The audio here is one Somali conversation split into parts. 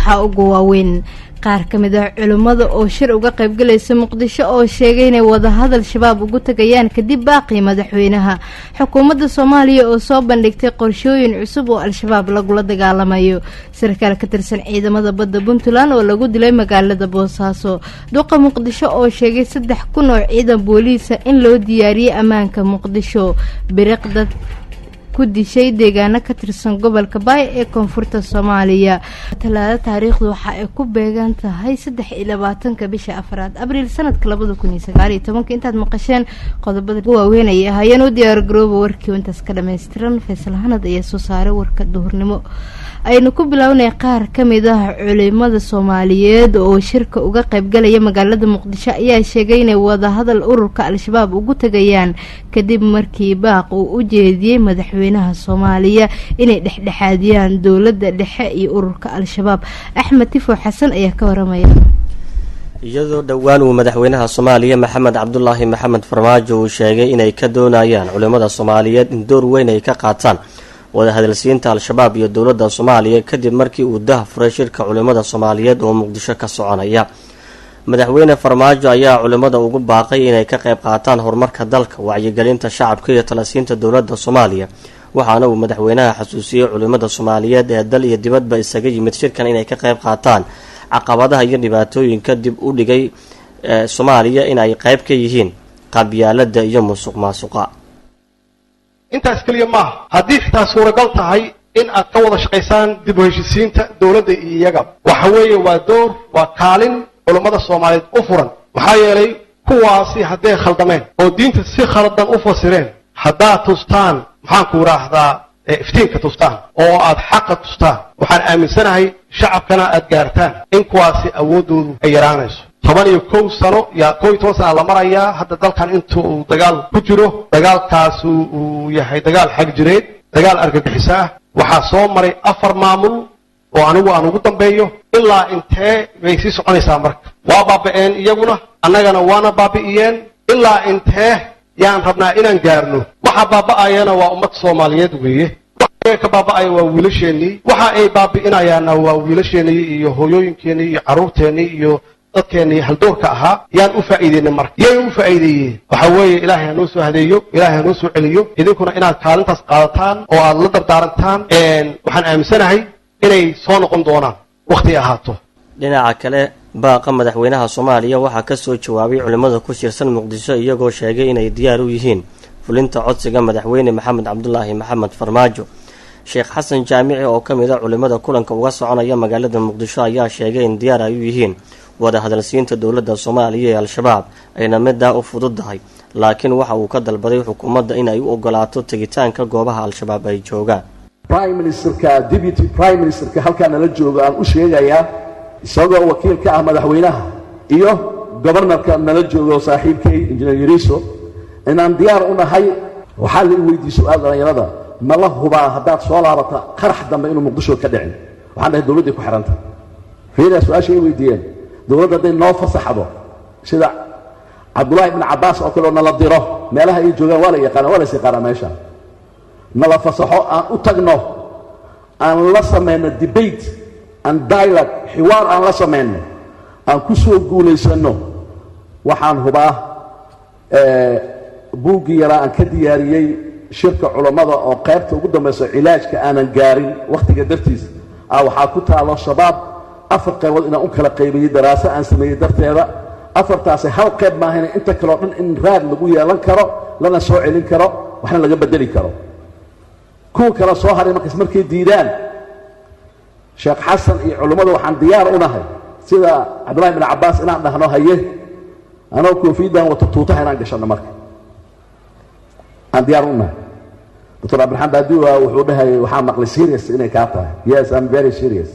Waxaa ugu waaweyn qaar ka mid ah culimmada oo shir uga qaybgalaysa Muqdisho oo sheegay inay wadahadal Shabaab ugu tagayaan kadib baaqii madaxweynaha. Xukuumadda Soomaaliya oo soo bandhigtay qorshooyin cusub oo Al-Shabaab lagula dagaalamayo. Sarkaal ka tirsan ciidamada badda Puntland oo lagu dilay magaalada Boosaaso. Duqa Muqdisho oo sheegay 3000 oo ciidan booliisa in loo diyaariyey ammaanka Muqdisho. Biriq dad ku dishay deegaano ka tirsan gobolka Baay ee koonfurta Soomaaliya. Talaado, taariikhdu waxa ay ku beegan tahay 23-ka bisha afraad, Abriil, sanadka 2019. Intaad maqasheen qodobada waaweyn ayay ahaayeen. U diyaar garooba warkii intaas ka dhammaystiran. Faysal Hanad ayaa soo saaray warka duhurnimo. Aynu ku bilownay qaar ka mid ah culimada Soomaaliyeed oo shirka uga qaybgalaya magaalada Muqdisho ayaa sheegay inay wadahadal ururka Al-Shabaab ugu tagayaan kadib markii baaq uu u jeediyey madaxweynaha Soomaaliya inay dhexdhexaadiyaan dowladda dhexe iyo ururka Al-Shabaab. Axmed Tifo Xasan ayaa ka waramaya. Iyadoo dhowaan uu madaxweynaha Soomaaliya, Maxamed Cabdulaahi Maxamed Farmaajo, uu sheegay inay ka doonayaan culimada Soomaaliyeed in door weyn ay ka qaataan wadahadalsiinta Al-Shabaab iyo dowladda Soomaaliya, kadib markii uu dah furay shirka culimada Soomaaliyeed oo Muqdisho ka soconaya, madaxweyne Farmaajo ayaa culimada ugu baaqay inay ka qayb qaataan horumarka dalka, wacyigelinta shacabka iyo talasiinta dowladda Soomaaliya. Waxaana uu madaxweynaha xasuusiyey culimada Soomaaliyeed ee dal iyo dibadba isaga yimid shirkan inay ka qayb qaataan caqabadaha iyo dhibaatooyinka dib u dhigay Soomaaliya in ay qayb ka yihiin qabyaalada iyo musuq maasuqa. Intaas keliya maaha. Haddii xitaa suuragal tahay in aad ka wada shaqaysaan dib u heshiisiinta dowladda iyo iyaga, waxa weeye waa door, waa kaalin culummada Soomaaliyeed u furan. Maxaa yeelay, kuwaasi hadday khaldameen oo diinta si khaldan u fasireen, haddaad tustaan, maxaan ku raahdaa, iftiinka tustaan oo aad xaqa tustaan, waxaan aaminsanahay shacabkana aad gaartaan in kuwaasi awooddoodu ay yaraanayso. 11 sano ya 11 sana la marayaa hadda dalkan inta uu dagaal ku jiro. Dagaalkaas uu yahay dagaal xag jireed, dagaal argagixiso ah. Waxaa soo maray afar maamul oo anigu aan ugu dambeeyo. Ilaa intee bay sii soconaysaa? Marka waa baaba'een iyaguna, annagana waana baabi'iyeen. Ilaa intee yaan rabnaa inaan gaarno? Waxa baaba'ayana waa ummad Soomaaliyeed weeye. Waxa ka baaba'aya waa wiilasheennii. Waxa ay baabi'inayaanna waa wiilasheennii iyo hooyooyinkeennii iyo carruurteennii iyo dadkeennii haldoorka ahaa. Yaan u faa'iideynay marka? Yay u faa'iideeyeen? Waxa weeye, Ilaahay ha noo soo hadeeyo, Ilaahay ha noo soo celiyo. Idinkuna inaad kaalintaas qaadataan oo aad la dardaarantaan, waxaan aaminsanahay inay soo noqon doonaan wakhti ahaato. Dhinaca kale, baaqa madaxweynaha Soomaaliya waxaa kasoo jawaabay culimmada ku shirsan Muqdisho, iyagoo sheegay inay diyaar u yihiin fulinta codsiga madaxweyne Maxamed Cabdulaahi Maxamed Farmaajo. Sheekh Xasan Jaamici oo ka mid a culimmada kulanka uga soconaya magaalada Muqdisho ayaa sheegay in diyaar ay u yihiin wada hadalsiinta dowladda Soomaaliya ee Al-Shabaab, ayna midaa u fududahay, laakiin waxa uu ka dalbaday xukuumadda in ay u ogolaato tegitaanka goobaha Al-Shabaab ay joogaan. Prime Ministerka, Deputy Prime Ministerka halkaa nala joogo aan u sheegayaa, isagoo wakiil ka ah madaxweynaha, iyo governorka nala joogo, saaxiibkay Engineer Yariso, inaan diyaar u nahay. Waxaa la i weydiiyey su-aal: dhallinyarada ma la hubaa haddaad soo laabata qarax dambe inuu Muqdisho ka dhicin? Waxaan dhahay, dowladday ku xihanta. Fiiriya su-aasha ay weydiiyeen. Dowladda hadday noo fasaxdo, sida Cabdullaahi ibn Cabbaas oo kale oo nala diro meelaha ay joogaan, waa la yaqaana, waa la is yaqaanaa meesha, nala fasaxo, aan u tagno, aan la samayno debate and dialogue, xiwaar aan la samayno, aan ku soo guulaysanno, waxaan hubaa buuggii yaraa aan ka diyaariyey shirka culammada oo qaybta ugu dambayso cilaajka aanan gaarin wakhtiga dartiis ah, waxaa ku taalo Shabaab afar qaybood inaan u kala qaybiyey, daraaso aan sameeyey darteeda. Afartaasi hal qayb maahayna, inta kaleo dhan in raad lagu yeelan karo, lana soo celin karo, waxna laga bedeli karo. Kuwa kale soo haray markaas markay diidaan, Sheekh Xasan iyo culummadu waxaan diyaar u nahay sida Cabdullahi bin Cabbaas inaan dhahno, haye, anoo koofiyaddan wato, tuutaha inaan gashanno marka aan diyaar u nahay. Doctor Cabdiraxmaan Baadiwa wuxuu dhahayay, waxaa maqlay serious inay kaa tahay. Yes, I'm very serious,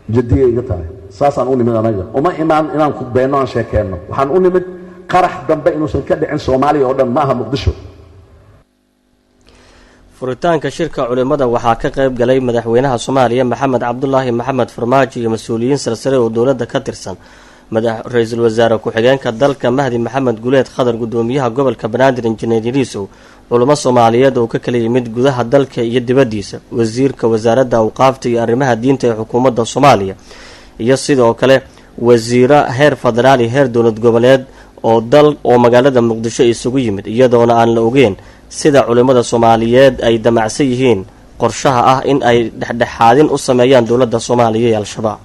jadiyay iga tahay. Saasaan u nimid. Anaga uma imaan inaan khudbeyno, aan sheekeenno. Waxaan u nimid qarax dambe inuusan ka dhicin Soomaaliya oo dhan, ma aha Muqdisho. Furitaanka shirka culimada waxaa ka qayb galay madaxweynaha Soomaaliya, Maxamed Cabdulaahi Maxamed Farmaajo, iyo mas-uuliyiin sarsare oo dowladda ka tirsan. Madax ra-iisul wasaare ku-xigeenka dalka Mahdi Maxamed Guleed Khadar, gudoomiyaha gobolka Banaadir Injineer Yariisow, culamo Soomaaliyeed oo ka kala yimid gudaha dalka iyo dibaddiisa, wasiirka wasaaradda awqaafta iyo arrimaha diinta ee xukuumadda Soomaaliya, iyo sidoo kale wasiiro heer federaal iyo heer dowlad goboleed oo dal oo magaalada Muqdisho isugu yimid, iyadoona aan la ogeyn sida culimmada Soomaaliyeed ay damacsan yihiin qorshaha ah in ay dhexdhexaadin u sameeyaan dowladda Soomaaliya iyo Al-Shabaab.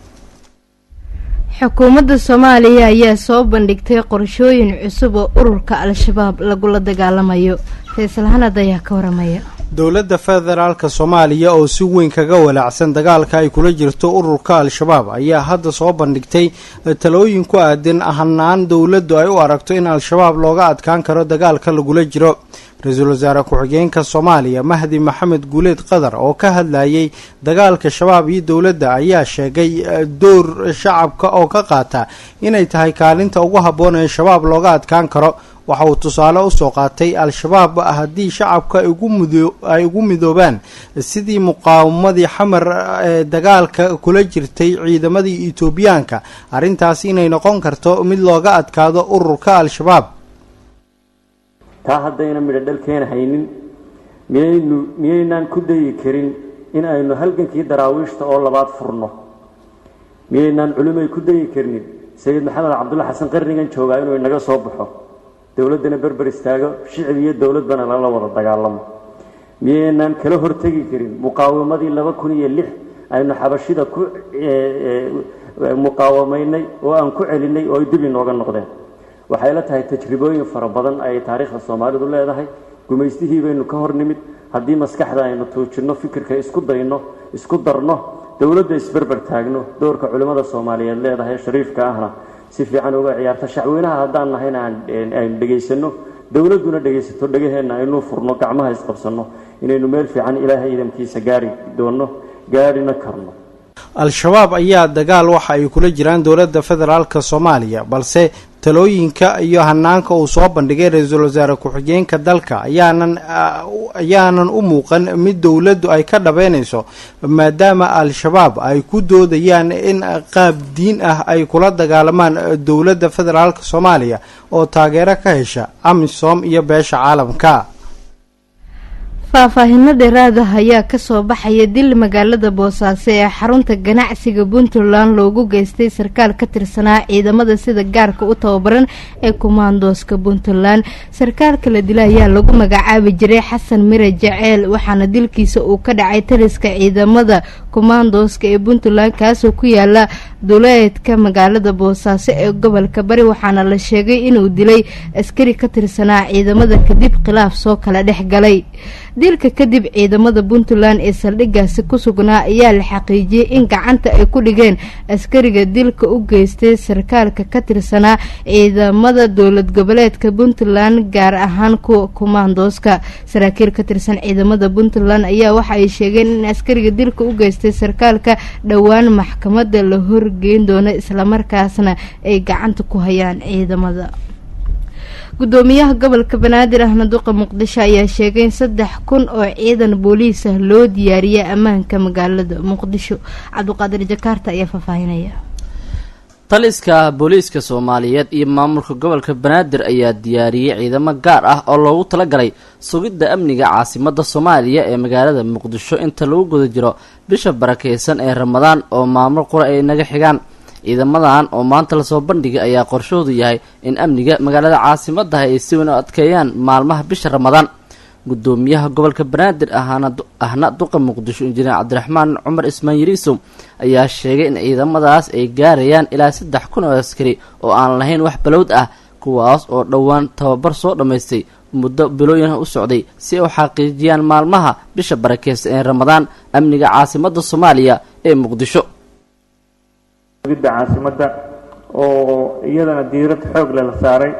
Xukuumadda Soomaaliya ayaa soo bandhigtay qorshooyin cusub oo ururka Al-Shabaab lagula dagaalamayo. Faysal Hanad ayaa ka waramaya. Dowladda federaalka Soomaaliya oo si weyn kaga walaacsan dagaalka ay kula jirto ururka Al-Shabaab ayaa hadda soo bandhigtay talooyin ku aadan hanaan dowladdu ay u aragto in Al-Shabaab looga adkaan karo dagaalka lagula jiro. Ra-iisul wasaare ku-xigeenka Soomaaliya Mahdi Maxamed Guuleed Qadar oo ka hadlayay dagaalka Shabaab iyo dowladda ayaa sheegay door shacabka oo ka qaata inay tahay kaalinta ugu habboon ee Shabaab looga adkaan karo. Waxa uu tusaale usoo qaatay Al-Shabaab haddii shacabka ay ugu midoobaan sidii muqaawamadii Xamar ee dagaalka kula jirtay ciidamadii Etoobiyaanka, arrintaasi inay noqon karto mid looga adkaado ururka Al-Shabaab. Taa haddayna midho dhalkeena haynin, miyaynu miyaynaan ku dayi karin in aynu halgankii Daraawiishta oo labaad furno? Miyaynaan culimay ku dayi karnin Sayid Maxamed Cabdulla Xasan qarnigan joogaa inuu inaga soo baxo, dowladdana berber istaago, shicib iyo dowladbana lala wada dagaalamo? Miyaynaan kala hortegi karin muqaawamadii 2006 aynu Xabashida ku muqaawamaynay oo aan ku celinay oo ay dib inooga noqdeen? Waxay la tahay tajribooyin fara badan ayay taariikhda Soomaalidu leedahay. Gumaystihii baynu ka hor nimid. Haddii maskaxda aynu tuujinno, fikirka isku dayno, isku darno, dowladda isberber taagno, doorka culimmada Soomaaliyeed leedahay shariifka ahna si fiican uga ciyaarta, shacweynaha haddaan nahayna aynu dhegaysanno, dowladduna dhegaysato, dhegaheenna aynu furno, gacmaha isqabsanno, inaynu meel fiican Ilaahay idamkiisa gaari doonno, gaarina karno. Al-Shabaab ayaa dagaal waxa ay kula jiraan dowladda federaalka Soomaaliya, balse talooyinka iyo hanaanka uu soo bandhigay ra-iisul wasaare ku-xigeenka dalka ayaanan u muuqan mid dowladdu ay ka dhabeynayso, maadaama Al-Shabaab ay ku doodayaan in qaab diin ah ay kula dagaalamaan dowladda federaalka Soomaaliya oo taageero ka hesha AMISOM iyo beesha caalamka. Faahfaahino dheeraada ayaa kasoo baxaya dil magaalada Boosaaso ee xarunta ganacsiga Puntland loogu geystay sarkaal ka tirsanaa ciidamada sida gaarka u tababaran ee kumaandooska Puntland. Sarkaalka la dila ayaa lagu magacaabi jiray Xasan Mire Jaceel, waxaana dilkiisa uu ka dhacay taliska ciidamada kumaandooska ee Puntland, kaasoo ku yaala duleedka magaalada Boosaaso ee gobolka Bari. Waxaana la sheegay inuu dilay askari ka tirsanaa ciidamada kadib khilaaf soo kala dhex galay. Dilka kadib, ciidamada Puntland ee saldhigaasi ku sugnaa ayaa la xaqiijiyey in gacanta ay ku dhigeen askariga dilka u geystay sarkaalka ka tirsanaa ciidamada dowlad goboleedka Puntland, gaar ahaan kuwa kumaandooska. Saraakiil ka tirsan ciidamada Puntland ayaa waxa ay sheegeen in askariga dilka u geystay sarkaalka dhowaan maxkamadda la horgeyn doono, islamarkaasna ay gacanta ku hayaan ciidamada. Gudoomiyaha gobolka Banaadir ahna duqa Muqdisho ayaa sheegay in 3000 oo ciidan booliis ah loo diyaariyay ammaanka magaalada Muqdisho. Cabdiqaadir Jakaarta ayaa faahfaahinaya. Taliska booliiska Soomaaliyeed iyo maamulka gobolka Banaadir ayaa diyaariyey ciidamo gaar ah oo loogu talagalay sugidda amniga caasimadda Soomaaliya ee magaalada Muqdisho inta lagu guda jiro bisha barakeysan ee Ramadaan oo maamul qura ay naga xigaan. Ciidamadan oo maanta lasoo bandhigay ayaa qorshahoodu yahay in amniga magaalada caasimaddaha ay si weyn u adkeeyaan maalmaha bisha Ramadaan. Gudoomiyaha gobolka Banaadir ahaana ahna duqa Muqdisho, Injineer Cabdiraxmaan Cumar Ismaan Yariisow, ayaa sheegay in ciidamadaas ay gaarayaan ilaa 3000 oo askari oo aan lahayn wax balowd ah, kuwaas oo dhowaan tababar soo dhammaystay muddo bilooyin u socday, si ay u xaqiijiyaan maalmaha bisha barakeysan ee Ramadaan amniga caasimadda Soomaaliya ee Muqdisho. Sugidda caasimadda oo iyadana diirad xoog leh la saaray,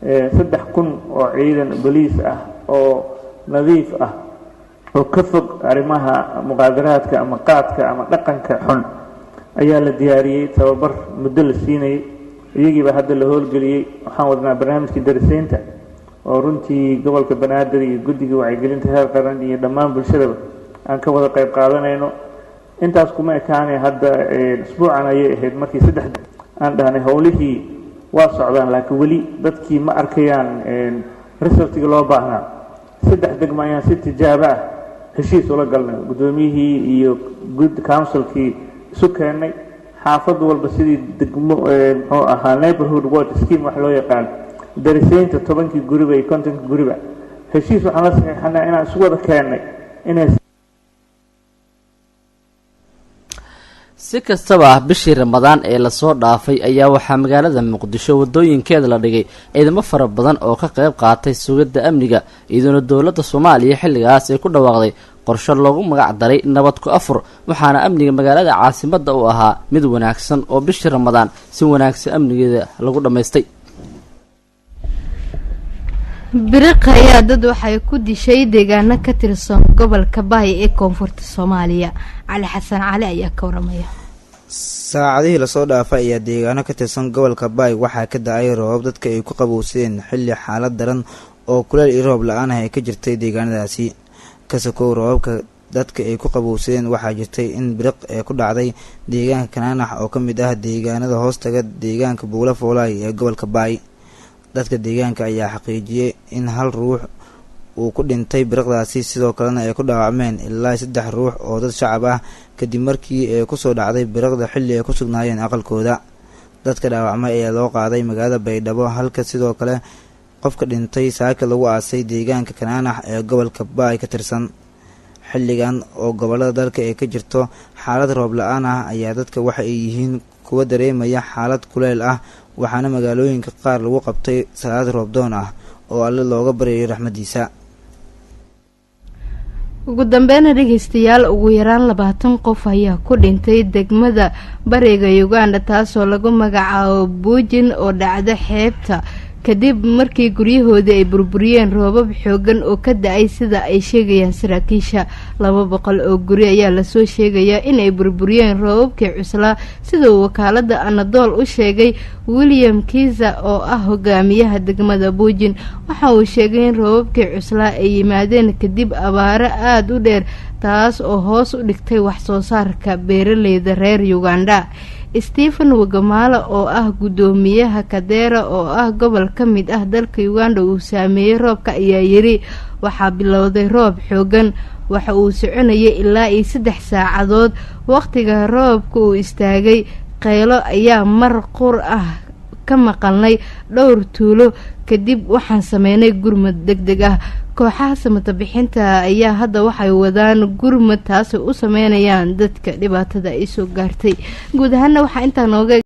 3000 oo ciidan boliis ah oo nadiif ah oo ka fog arrimaha muqaadaraadka ama qaadka ama dhaqanka xun ayaa la diyaariyey, tababar muddo la siinayay, iyagiiba hadda la howlgeliyey. Waxaan wadnaa barnaamijkii dariseynta oo runtii gobolka Banaadir iyo guddiga wacyigelinta heer qaran iyo dhammaan bulshadaba aan ka wada qayb qaadanayno. Intaas kuma ekaanay, hadda isbuucan ayay ahayd markii saddex Aan dhahnay howlihii waa socdaan, laakiin weli dadkii ma arkayaan resultiga loo baahnaa. Saddex degmo ayaan si tijaabo ah heshiis ula galnay, guddoomiyihii iyo good councilkii isu keennay, xaafad walba sidii degmo, muxuu ahaa, neighborhood watch scheme wax loo yaqaan, darisaynta 10kii guriba iyo 50kii guriba. Heshiis waxaan la saxiixanay inaan isu wada keennay inay Si kastaba, bishii Ramadaan ee lasoo dhaafay ayaa waxaa magaalada Muqdisho wadooyinkeeda la dhigay ciidamo fara badan oo ka qayb qaatay sugidda amniga, iyadoona dowladda Soomaaliya xilligaas ay ku dhawaaqday qorshe loogu magac daray Nabad ku Afur, waxaana amniga magaalada caasimadda uu ahaa mid wanaagsan oo bishii Ramadaan si wanaagsan amnigeeda lagu dhammaystay. Biriq ayaa dad waxay ku dishay deegaano ka tirsan gobolka Baay ee koonfurta Soomaaliya. Cali Xasan Cali ayaa ka waramaya. Saacadihii lasoo dhaafay ayaa deegaano ka tirsan gobolka Baay waxaa ka da-ay roobab dadka ay ku qabowsadeen, xilli xaalad daran oo kuleel iyo roob la-aan ah ay ka jirtay deegaanadaasi. Kasakow roobabka dadka ay ku qabowsadeen, waxaa jirtay in biriq ee ku dhacday deegaanka Kanaanax oo ka mid ah deegaanada hoostaga deegaanka Buula Foolaay ee gobolka Baay. Dadka deegaanka ayaa xaqiijiyey in hal ruux uu ku dhintay biriqdaasi, sidoo kalena ay ku dhaawacmeen ilaa saddex ruux oo dad shacab ah, kadib markii ay kusoo dhacday biriqda xilli ay ku sugnaayeen aqalkooda. Dadka dhaawacmay ayaa loo qaaday magaalada Baydhabo, halka sidoo kale qofka dhintay saaka lagu aasay deegaanka Kanaanax ee gobolka Baay ka tirsan. Xilligan oo gobolada dalka ay ka jirto xaalad roob la-aan ah ayaa dadka waxa ay yihiin kuwa dareemaya xaalad kuleyl ah, waxaana magaalooyinka qaar lagu qabtay salaad roobdoon ah oo Alle looga baryayo raxmadiisa. Ugu dambeyna dhegeystayaal, ugu yaraan 20 qof ayaa ku dhintay degmada bariga Uganda taasoo lagu magacaabo Buujin oo dhacda xeebta, kadib markii guryahoodii ay burburiyeen roobab xoogan oo ka da-ay, sida ay sheegayaan saraakiisha. 200 oo guri ayaa lasoo sheegayaa inay burburiyeen roobabkii cuslaa, sida uu wakaalada Anadool u sheegay William Kiza oo ah hogaamiyaha degmada Buujin. Waxa uu sheegay in roobabkii cuslaa ay yimaadeen kadib abaaro aada u dheer, taas oo hoos u dhigtay wax soo saarka beeraleyda reer Uganda. Stephen Wagamaala oo ah guddoomiyaha Kadeera oo ah gobol ka mid ah dalka Uganda uu saameeyey roobka ayaa yiri: "Waxaa bilowday roob xoogan, waxa uu soconayay ilaa iyo 3 saacadood. Waqtiga roobka uu istaagay, qaylo ayaa mar qur ah ka maqalnay dhowr tuulo. Kadib waxaan sameynay gurmad deg deg ah. Kooxaha samata bixinta ayaa hadda waxay wadaan gurmad taasay u sameynayaan dadka dhibaatada ay soo gaartay." Guud ahaana waxaa intaa nooga